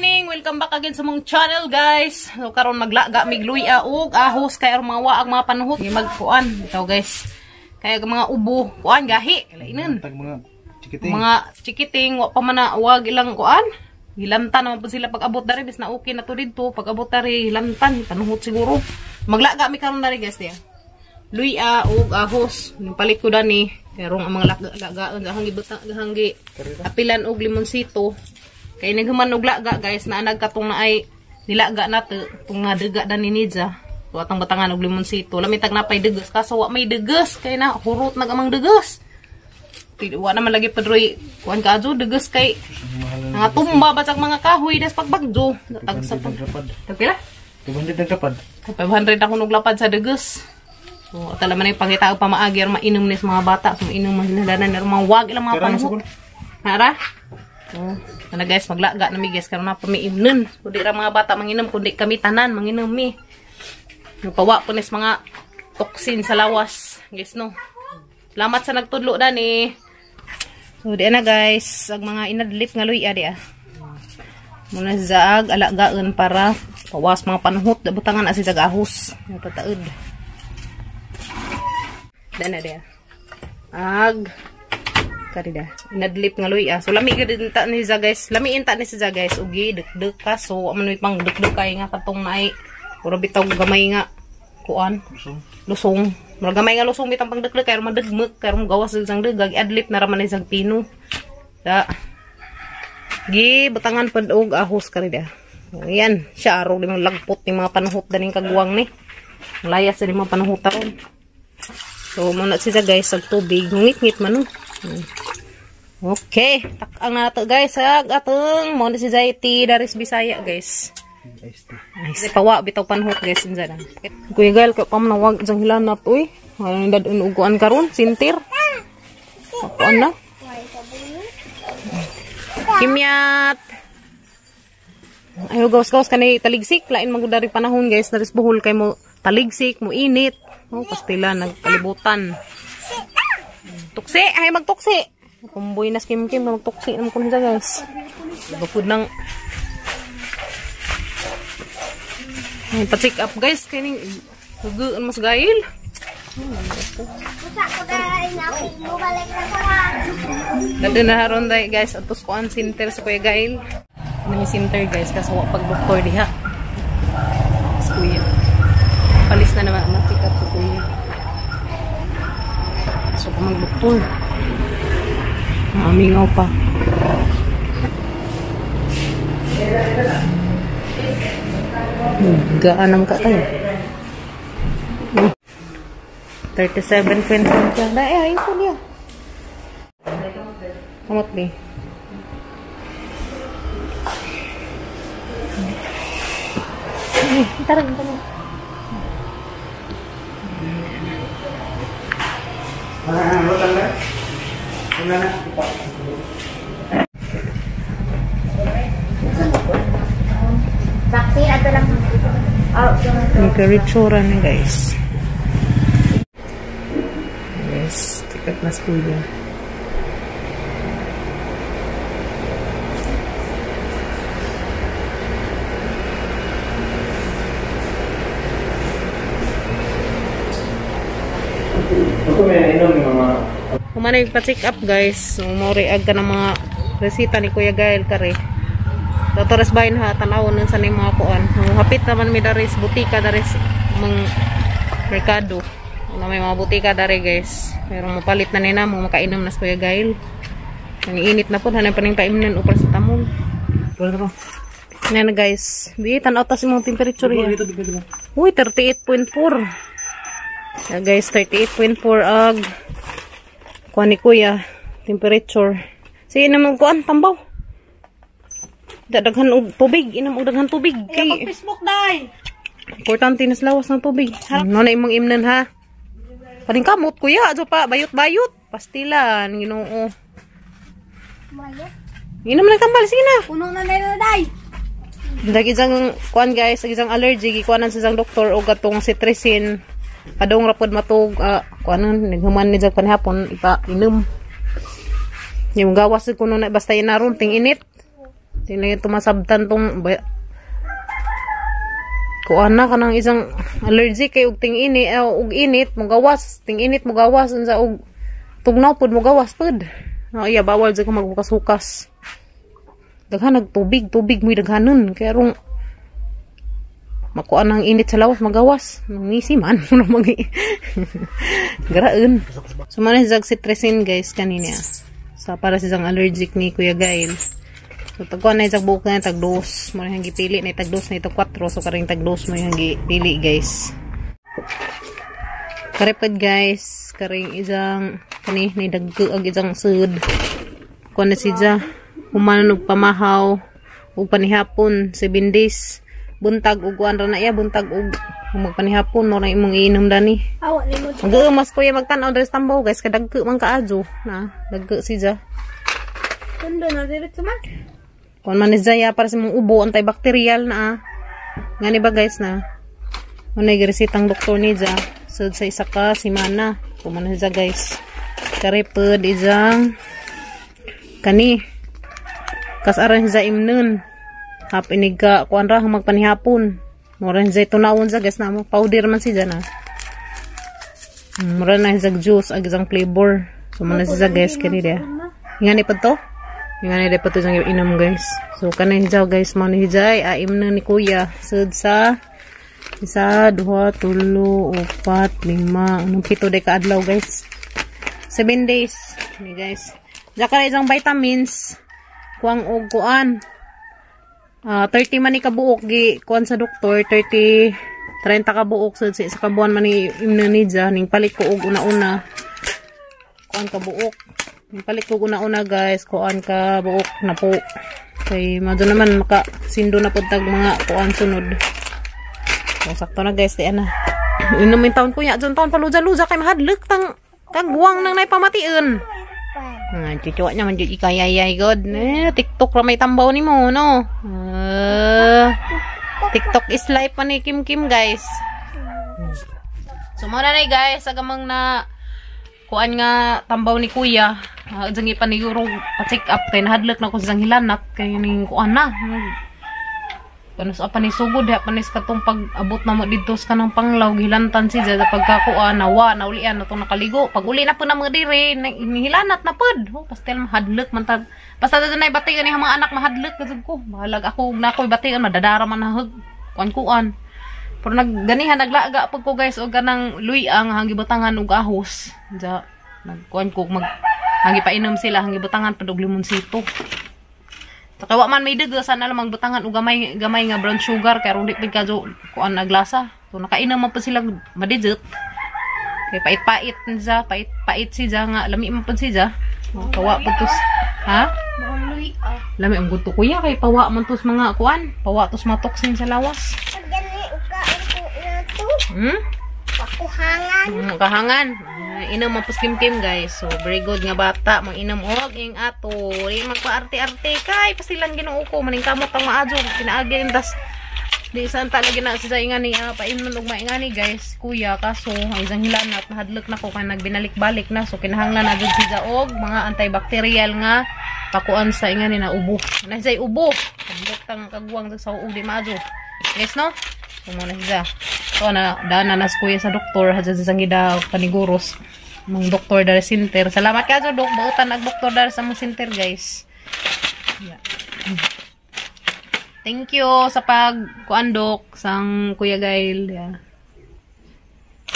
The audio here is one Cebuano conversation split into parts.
Morning! Welcome back again sa mong channel, guys. So karon maglaga mig luya ug ahos kay aron mga waag mga panuhot. Magkuan bitaw, guys. Kaya mga ubo, kuan gahi, lainan. Mga chikiting. Mga chikiting wa pa man na wag ilang kuan. Hilantan naman po sila pag abot dari bis na okay na to didto pag abot dari hilantan panuhot siguro. Maglaga mi karon dari, guys, diya. Luya ug ahos ning palit ko dani karong ang mga lagaan hanggi butang hanggi apilan og limonsito. Kay naghuman og laga, guys, na nagkatong na ay nilaga nato tung nga dega dani nidja. So atong batangan og limonsito. Lamitag napay degas kaso wa may degas kay na hurot nag amang degas. Wa naman lagi padroy kuan kaadyo degas kay nga tumba ba sa mga kahoy des pagbagyo. Tagsa pa. Tagpila? 500 ang lapad. 500 ako noglapad sa degas. So atala man ay pangita og pamaagi aron mainom ni sa mga bata. So mainom man sila danan aron mga wag ilang mga panuhot. Nara? So, ana guys, maglaga na mi, guys, karon na pamiimnon. Kundi ra mga bata manginom, kundi kami tanan manginom mi. Nagpawa po nis mga toxin sa lawas, guys, no. Salamat sa nagtudlo dani. So di na, guys, ang mga inadlip nga luya di ah. Muna si Zaag alagaon para pawas mga panuhot, butangan na si Zaag ahos. Natataod. Dana di ah. Ag karida inadlip nga luya. So lami gid ta ni Zaag, guys. Lami inta ni si Zaag, guys, ugi dukduk ka so wa man may pang dukduk kay nga katong naay puro bitaw gamay nga kuan. Lusong. Lusong. Murag gamay nga lusong bitang pangdukduk kay madugmok kay gawas sang dugag adlip na ra man ni sang pino. Da. Gi butangan pud og ahos karida. Ayan, siya arog di mga lagpot ni mga panuhot daning kagwang ni. Layas sa mga panuhot aron. So muna siya, guys, sa tubig ngit-ngit man no. Okay, takang na nato, guys, ag atong mo na si Zaiti daris Bisaya, guys. Iced tea. Ay, pawa bitaw panhot, guys, unsa na. Kuya Gael kay pam nawag jang hilanat uy. Ano dadun uguan karon sintir. Kuan na. Kimyat. Ayo gawas-gawas kanay taligsik lain man gud dari panahon, guys, daris buhol kay mo taligsik mo init. Oh, pastila nagkalibutan. Tuksi, ay magtuksi. Kumboy na si Kim Kim magtuksi naman kun siya, guys. Bukod ng ay, pa-check up, guys, kay ning hugaan mas gail. Usa ko dahil na ako, mubalik na ko ha. Dito na haron day, guys, atos kuan center sa Kuya Gail. Nami center, guys, kaso wa pag doktor diha. Sa Kuya. Palis na naman ma-check up sa Kuya. So ko mag doktor. Maamingaw pa. Gaanam ka kayo. 37.1 ka. Dai, ayun po niya. Kamot bi. Tara, tara. Vaccine, ato lang. Oh, Nagka-ritsura na, guys. Yes, tikat na kuya. Ito may inom yung mga Kumana yung pa-check up, guys. So, mori ag ka ng mga resita ni Kuya Gael kare. Dr. Bain ha, tanawon nun sa ni mga kuan. Hapit naman mi daris butika daris mang merkado. Una may mga butika dari, guys. Pero mapalit na nina mo makainom na sa Kuya Gael. Ang init na po, hanay pa ning paimnan upar sa tamol. Yan na, guys. Bi, tanaw tas imong temperature ya. Dito, dito, dito. Uy, 38.4. Yeah, guys, 38.4 ag kuan ni Kuya temperature. Sige na magkuan tambaw. Daghan og tubig, inom og daghan tubig. Kay Facebook day. importante na sa lawas ng tubig. No na imong imnan ha. Paring kamot kuya, adyo pa bayot-bayot. Pastilan, Ginoo. Inom na tambal sige na. Puno na na day. Dag isang kuan, guys, isang allergy gikuanan sa isang doktor og katong cetirizine. Padong rapod matug kuanon naghuman ni jag panihapon ipa inom. Yung gawas ko no na basta inaron ting init. Di na tumasabtan tong kuan na kanang isang allergic kay og ting ini og init mogawas, ting init mogawas, unsa og tugnaw pud mogawas pud. No, iya bawal jud ka maghukas-hukas. Daghan nagtubig, tubig mo'y daghanon kay arong makuan ang init sa lawas magawas. Ngisi man mo mag garaon. So man si cetirizine guys kanina. Sa para sa isang allergic ni Kuya Gail. So tagkuan na isang buok na tag dos. Mo na gipili na tag dos na ito 4. So karing tag dos mo yung gipili guys. Karepad guys, karing isang kani ni dagko ag isang sud. Kuan na siya human og pamahaw ug panihapon 7 days. Buntag ug kuan ra na iya, buntag ug magpanihapon mo na imong iinom dani. Awa ni mo. Mag-uumas kuya magtan-aw diri sa tambaw guys, kay dagko man kaadyo na, dagko siya. Tundo na diretso man. Kuan man ni Zaya para sa mong ubo, antibacterial na ah. Ngani ba guys na? Muna giresitang doktor ni Ja. So sa isa ka semana. Kuman ni Ja guys. Karepod isang kani. Kasaran siya imnon. Hap inig ka kuan ra magpanihapon. Mura siya tunawon sa guys na mo. Powder man siya na. Mura na siya juice ag isang flavor. So muna siya guys kani dia. Ngani pa to? Nga ni dapat ito inom guys. So kanay siya guys mo ni Jai aim na ni kuya sud sa isa, duha, tulo, upat, lima, anong pito day kaadlaw guys. 7 days ni guys. Daka na isang vitamins kuang og kuan. 30 man ni kabuok gi kuan sa doktor, 30 30 kabuok sud sa isa ka buwan man ni imna ni ja ning palit ko og una-una. Kuan kabuok. Palit ko una-una guys, kuan ka buok na po. Kay mado naman maka sindo na pud tag mga kuan sunod. So, sakto na guys, di ana. Inom yung taon ko ya, dyan taon paluja-luja kay mahadlok tang kagwang nang naipamation. Ah, chuchuwa naman jud ikayayay god. Eh, TikTok ra may tambaw nimo no. TikTok is life pa ni Kim Kim guys. So mo na ni guys, agamang na kuan nga tambaw ni kuya. Diyan ipaniguro pa-check up kay nahadlok na ko sa hilanat kay ning kuan na. Panos pa ni sugod ha panis katong pag-abot na mo didto sa kanang panglaw gilantan si sa pagkakuan nawa naulian na tong nakaligo. Pag uli na po na mga dire hilanat na pod. Oh, pastel mahadlok man ta. Basta dunay batian ni mga anak mahadlok gud ko. Bahalag ako ug nakoy batian madadara man nahag kuan-kuan. Pero nagganihan naglaga pag ko guys og kanang luy-ang hanggi butangan og ahos. Ja nagkuan ko mag hangi painom sila hangi butangan pud og limonsito. Kawa man may dugo sana lang magbutangan og gamay gamay nga brown sugar kay aron di pud kadyo kuan naglasa. So nakainom man pud sila madidjut. Kay pait-pait siya, pait-pait siya nga lami man pud siya. Kawa pud tos. Ha? Lami ang gusto kuya kay pawa man tos mga kuan, pawa tos mga toxin sa lawas. Pakuhangan. Kahangan. Inom man pud Kim Kim guys. So very good nga bata, mang-inom og ing ato. Di magpaarte-arte kay pasilan Ginoo ko maning kamot ang maadyo pinaagi tas di saan talaga na sa ingani painom og maingani guys kuya kaso ang isang hilanat nahadlok na ko kay nagbinalik-balik na so kinahanglan na jud siya og mga antibacterial nga pakuan sa ingani na ubo. Na siya ubo. Hadlok tang kagwang sa og di maadyo. Guys no? So mo na siya. So na dana nas kuya sa doktor hadya sa gida paniguros mong doktor dara center. Salamat ka dok, bautan ag doktor dara sa mong center guys. Yeah. Thank you sa pag kuan dok sang Kuya Gail. Yeah.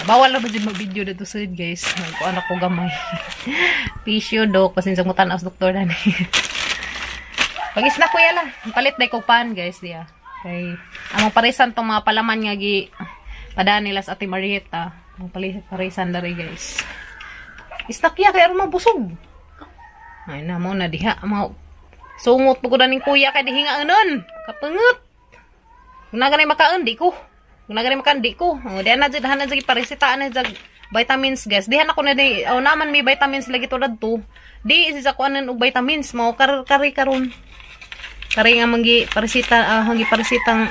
Bawal na ba dyan mag-video dito sa guys. Nagkuan ako gamay. Pisyo dok pasensya mo tan-aw sa doktor dani. Pag-isna kuya lang. Palit day ko pan guys diya. Kay among parisan tong mga palaman nga gi padaan nila sa Ate Marieta. Ang parisan dari guys. Istak ya kay aron mabusog. Ay na mo na diha mga sungot po ko ning kuya kay dihinga anon. Kapangot. Kung na ganay makaon di ko. Kung na ganay makaon di ko. O diha na jud hanan jud paresitaan na jud vitamins guys. Diha na ko na di o naman may vitamins lagi to dadto. Di si sa kuanan og vitamins mao kari karon. Kari nga manggi paresita hanggi paresitang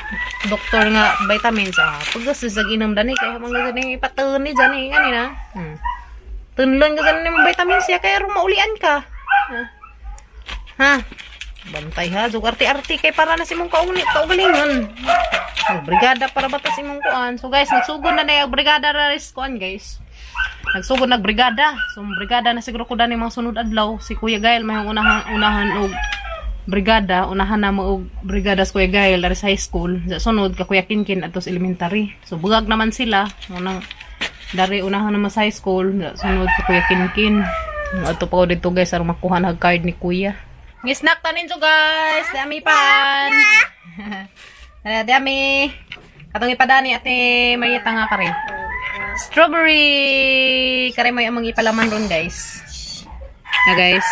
doktor nga vitamins pagos sa inom dani kay mga gani ipatun ni jani ngani na. Tunlon ka sa ni vitamins ya kay aron maulian ka. Ha. Bantay ha, jug arti-arti kay para na si mong kauli, kaugalingon. Oh, brigada para ba ta si mong kuan. So guys, nagsugod na na yung brigada raris kuan guys. Nagsugod nag brigada. So brigada na siguro ko dani mga sunod adlaw si Kuya Gael may unahan unahan og brigada, unahan na mo og brigada sa Kuya Gael dari sa high school. Sa sunod ka Kuya Kinkin ato sa elementary. So bugag naman sila unang dari unahan naman sa high school, sa sunod ka Kuya Kinkin. Ato pa ko dito guys aron makuha na card ni Kuya. Ngisnack ta ninyo guys, dami pan. Dami, dami. Katong ipadani ate Marieta nga kare. Strawberry! Kare may amang ipalaman ron guys. Na guys.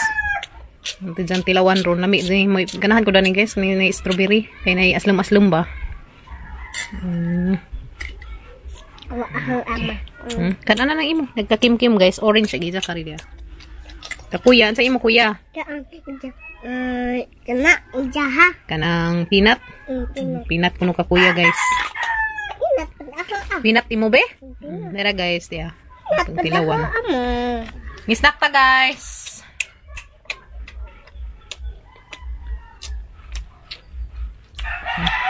Ito dyan tilawan ron. Lami, di, may, ganahan ko dani guys. May, may strawberry. Kaya na aslum-aslum ba? Awa ang ama. Kana na nang imo. Nagka-kim-kim guys. Orange siya gisa kare diya. Ka kuya, sa imo kuya? Kaang ija. Kana ija ha. Kanang peanut. Peanut. Peanut kuno ka kuya guys. Peanut pud ako ah. Peanut imo be? Mera guys, diya. Peanut Itong pud ako tilawan. ama. Ngisnack ta guys.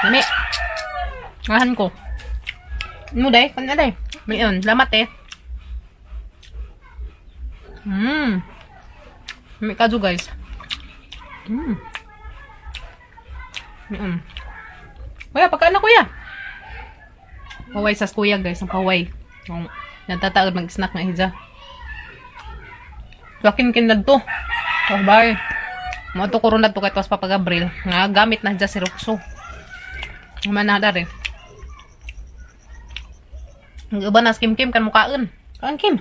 Lami. Ngahan ko. Mo day, kan na day. Mayon, salamat eh. May kaju guys. Mayon. Kuya, pagkaan na kuya. Paway sa kuya guys, ang paway. Yung natataod mag-snack na hija. Lakin kinlad to. Oh, bye. Mo to koron to kay tuwas Papa Gabriel. Nga gamit na dyan si Roxo. Man na dari. Ang uban na Kim Kim kan mukaon. Kaon Kim.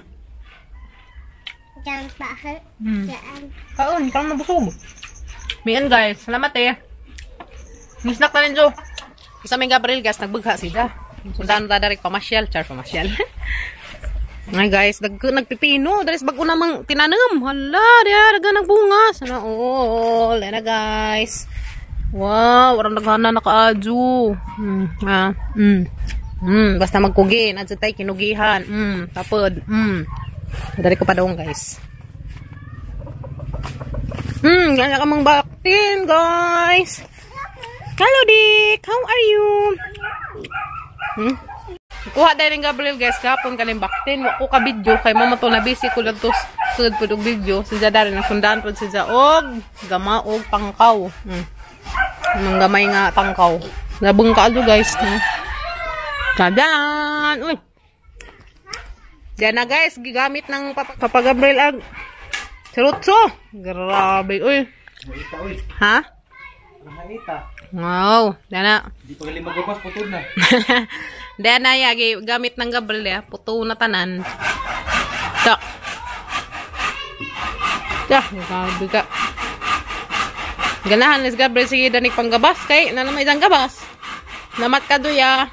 Diyan pa ako. Diyan. Kaon, kaon mabusog. Mian guys, salamat eh. Nisnak na ninyo. Isa may Gabriel guys, nagbugha sila. Sundan ta dari pamasyal, char pamasyal. Ay guys, nagpipino, dari sa bago namang tinanem. Hala, diya, daga nagbunga. Sana all. Ayan na guys. Wow, warang daghana nakaadyo. Basta magkugi, nadyo tay kinugihan. Tapod. Dari ko pa dong guys. Gana ka mang baktin, guys. Hello, Dick. How are you? Kuha dahil ng Gabriel guys kahapon kaning baktin wa ko ka video kay mama to na busy ko lang to sud pud og video si Jada rin nasundan pud si Ja og gama og pangkaw. Nang gamay nga tangkaw. Labong ka guys no. Kadan. Uy. Diyan na guys gigamit ng Papa Gabriel ag Sirutso. Grabe uy. Maita, uy. Ha? Maita. Wow, diyan na. Di pa galing magubas, putod na. Diyan na yagi gamit ng Gabriel ya, puto na tanan. Ta. Ta, grabe ka. Ganahan ni Gabriel sige danig panggabas kay na naman isang gabas. Namat ka duya.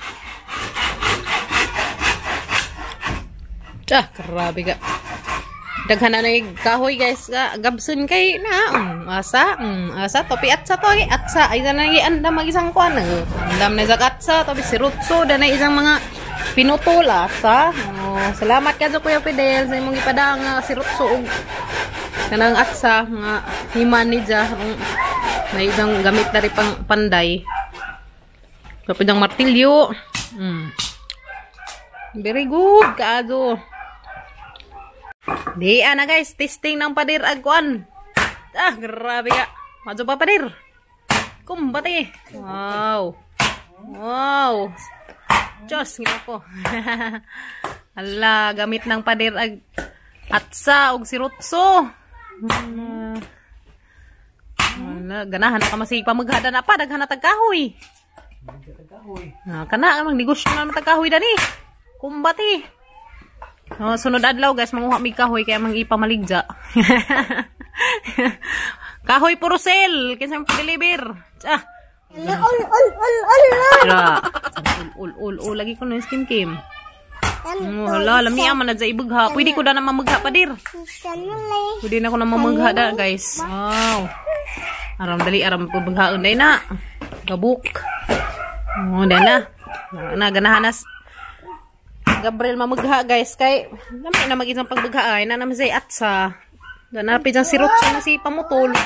Ta, grabe ka. Daghan na na kahoy guys, gabson kay na asa, asa topi atsa to ay atsa ay na andam mag isang kuan andam na isang atsa topi si Rutso da na isang mga pinutol asa. Oh, salamat ka Kuya Fidel sa imong gipadang si Rutso og kanang atsa mga himan ni ja na isang gamit na rin pang panday. Topi ng martilyo. Very good kaado. Di ana guys, testing ng padir agkuan. Ah, grabe ka. Madyo pa padir. Kumbate. Wow. Wow. Diyos, nga ko. Ala, gamit ng padir ag atsa og sirutso. Ala, ganahan na ka masig pamaghada na pa, daghan na tagkahoy. Ah, kana ang negosyo na tagkahoy dani. Kumbate. Oh, sunod adlaw guys, manguha mig kahoy kaya mang ipamaligja. Kahoy puro sale, kinsa man deliver. Ah. Ul ul ul ul ul. Ul ul ul lagi ko no skim kim. Oh, hala, lami man na ibugha. Pwede ko da na mamugha pa dir. Pwede na ko na mamugha da guys. Wow. Aram dali aram pabughaon day na. Gabuk. Oh, day na. Na ganahanas. Gabriel mamugha guys kay lami na mag-isang pagbugha ay na naman say atsa. Danapid ang sirot na si pamutol.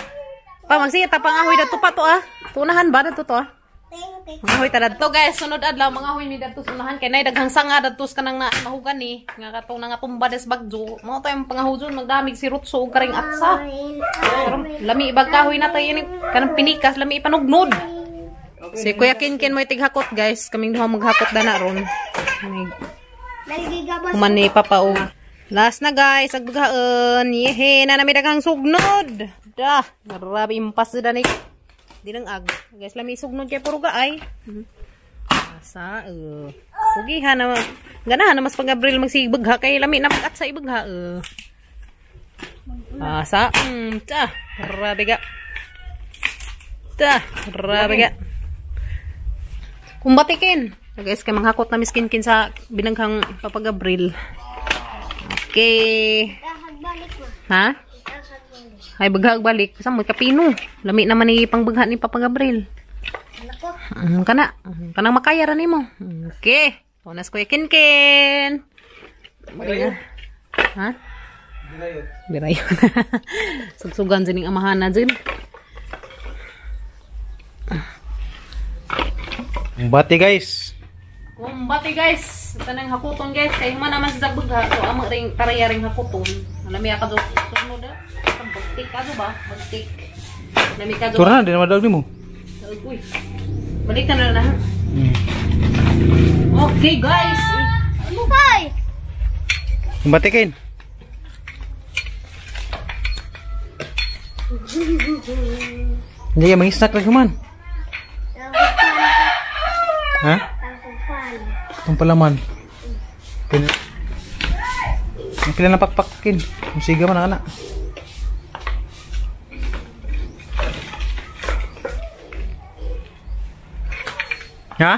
Pa magsiya ta pangahoy dadto pa to ah. Tunahan ba dadto to ah? Mangahoy ta dadto guys, sunod adlaw mangahoy mi dadto sunahan kay nay daghang sanga dadto sa kanang na mahugan ni nga katong nangatumba des bagyo. Mao to yung pangahudson magdamig si Rutso ug karing atsa. Pero lami ibag kahoy na tayo ini kanang pinikas lami ipanugnod. Si Kuya Kinkin mo tighakot guys, kaming duha maghakot dana ron. Human ni Papa og last na guys, agbaghaan. Yehe, na nami daghang sugnod. Dah, grabe impas da ni. Di nang ag. Guys, lami sugnod kay puro gaay. Asa pugihan na ganahan na mas pag Abril magsigbagha kay lami na magat sa ibagha. Asa, ta, grabe ga. Ta, grabe ga. Kumbatikin. So guys, kay manghakot na miskin kin sa binanghang Papa Gabriel. Okay. Ha? Ay, baghag balik. Sa mo kapino. Lami naman ni pangbagha ni Papa Gabriel. Kana. Kanang makaya ra nimo. Okay. Tunas Kuya Kinkin. Ha? Birayon. Sugsugan sining amahan na din. Kumbati guys. Kumbati guys. Tanang hakuton guys. Kay man naman sa bagha. So amo ring taraya ring hakuton. Lami ka do. Sunod ah. Bagtik ka do ba? Bagtik. Lami ka do. Tura na di na madag nimo. Uy. Balik ka na na. Okay guys. Hoy! Kumbati kin. Hindi ka mangisnak lang human. Ha? Itong palaman. Ang pila na pakpakin. Musiga man ang anak. Ha?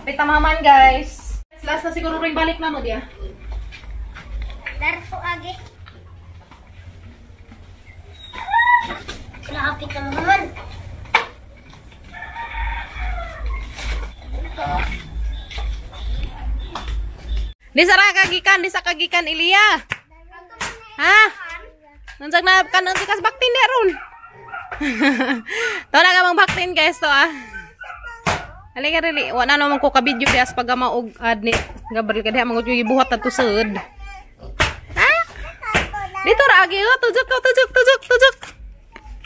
Pitamaman guys. Last na siguro rin balik na mo diya. Darto agi. Nakapit na naman. Di sa kagikan, di sa kagikan Ilya. Ha? Nansag na kanon si kas baktin na ron. To na ka mang baktin guys to ah. Halika rili, wa na naman ko ka video dias pagama og ad ni Gabriel kay diha mangut yung gibuhat adto sud. Ha? Dito ra agi oh, tujuk tujuk tujuk tujuk.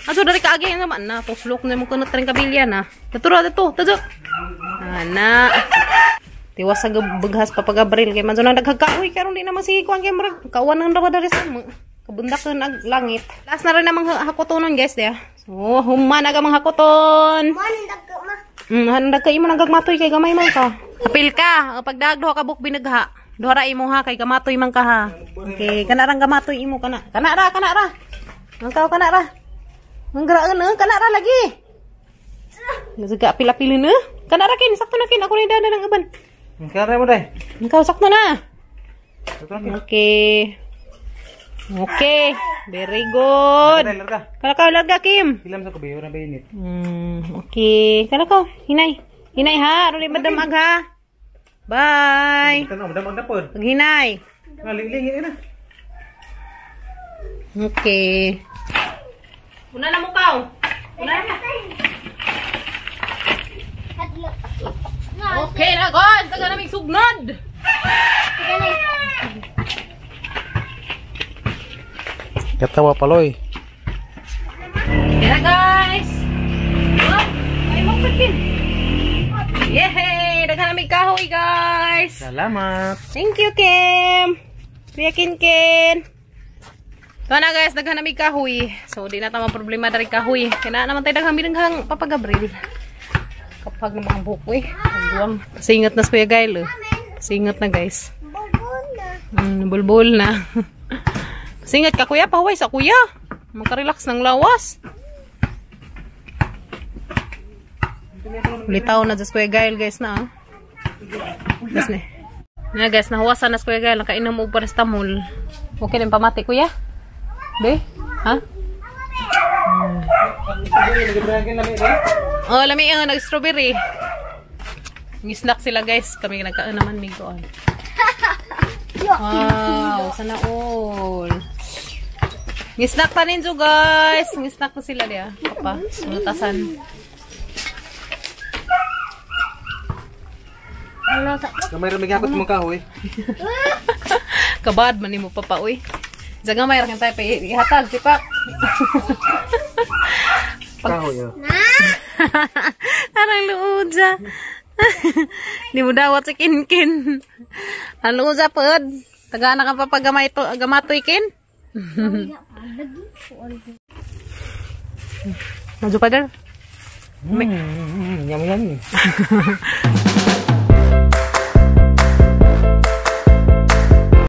Aso dari ka agi naman na tuslok na mo kunot ring kabilya na. Dito ra dito, tujuk. Ana. Tiwas sa baghas Papa Gabriel kay man nang daghag kahoy karon di naman sige kuan kay murag kauwan nang rawa dari sa kabundak nag langit. Last na rin namang hakotonon guys dia. So human aga mga hakoton. Man dagko ma. Handag kay imo nagagmatoy kay gamay man ka. Apil ka, pagdag duha ka buk binagha. Duha ra imo ha kay gamatoy man ka ha. Okay, kana rang gamatoy imo kana. Kana ra, kana ra. Ang kao kana ra. Ang graan kana ra lagi. Nasuga apil-apil na. Kana ra kin, sakto na kin ako ni dana ng uban. Kaya mo day. Ikaw sakto na. Okay. Okay. Very good. Kalakaw larga Kim. Ilam sa kubi ora ba init. Okay. Kalakaw, hinay. Hinay ha, ruli madamag ha. Bye. Tanaw madamag na pod. Paghinay. Nalilingi na. Okay. Una na mo kaw. Una na. Okay na guys, daga naming sugnod. Katawa paloy. Okay na guys. Oh, ay mo pagkin. Yehey, daga naming kahoy guys. Salamat. Thank you Kim. Kuya Kinkin. Ito na guys, daghan naming kahoy. So di na tama problema dari kahoy. Kaya naman tayo daghang binanghang Papa Gabriel. Kapag ng mga buhok eh. Pagbuwang. Singat na si Kuya Gail eh. Singat na guys. Bulbul na. Bulbul na. Singat ka kuya, pahuway sa kuya. Makarelax ng lawas. Litaw na sa Kuya Gail guys na ah. Guys na. Na guys, nahuwasan na sa Kuya Gail. Nakainom og paracetamol. Okay din pamati kuya? Be? Ha? Oh, lami ang nag-strawberry. Ngisnak sila guys. Kami nagkaan naman migo. Wow, sana all. Ngisnack pa ninyo, guys. Ngisnack na sila diya. Papa, nutasan. Ano sa Gamay ra migakot mong kahoy. Kabad man nimo, papa, uy. Diyan nga mayroon tayo pa ihatag, tipak. Kahoy oh. Na? Arang luod siya. Di mo dawat sa kinkin. Ang luod siya, pod. Taga na ka pa pag gamatoy kin. Medyo pa der. Yum yummy.